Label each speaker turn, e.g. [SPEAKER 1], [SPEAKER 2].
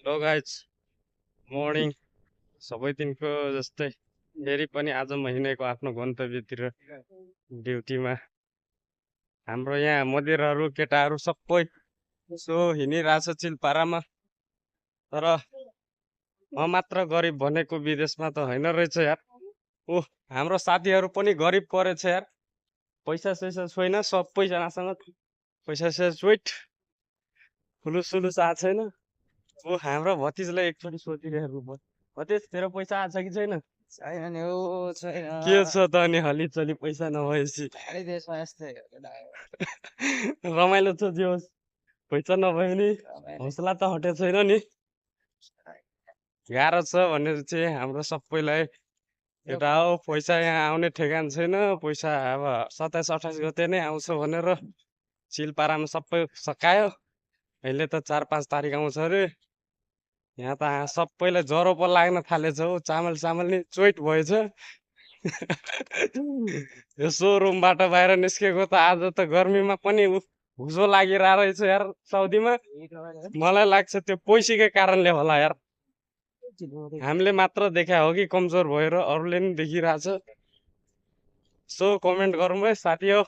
[SPEAKER 1] Hello guys morning सबै दिनको जस्तै फेरि पनि आज महिनेको आफ्नो गन्तव्यतिर ड्युटीमा हाम्रो यहाँ मदिरहरू केटाहरू सबै यसो हिँडिरहेछ चिलपारामा तर म मात्र गरिब भनेको विदेशमा त होइन रहेछ यार। ओ हाम्रो साथीहरू पनि गरिब परेछ यार। पैसा सैसा छैन सबैजनासँग पैसा सैसा स्विट खुलुस सुलुस आएको छैन। ओ हाम्रो भतिजलाई एकचोटि सोधिरहेको भयो भतिज तेरो पैसा आछ कि छैन?
[SPEAKER 2] छैन नि हो छैन
[SPEAKER 1] के छ त अनि हलिचली पैसा नभएपछि
[SPEAKER 2] खाली देशमा यस्तै हो केटा।
[SPEAKER 1] रमाइलो छ जे होस् पैसा नभए नि हौसला त हटेको छैन नि। गाह्रो छ भनेर चाहिँ हाम्रो सबैलाई एउटा हो पैसा यहाँ आउने ठेगान छैन। पैसा अब 27-28 गते नै आउँछ भनेर चिलपारामा सबै सकायो। अहिले त 4-5 तारिक आउँछ अरे। यहाँ त सबैलाई ज्वरो पो लाग्न थालेछ हौ। चामल नि चोइट भएछ। यो सोरुमबाट बाहिर निस्केको त आज त गर्मीमा पनि हुजो लागिरहेको रहेछ यार साउदीमा। मलाई लाग्छ त्यो पैसीकै कारणले होला यार। हामीले मात्र देखा हो कि कमजोर भएर अरूले नि देखिरहेछ। सो कमेन्ट गरौँ है साथी हो।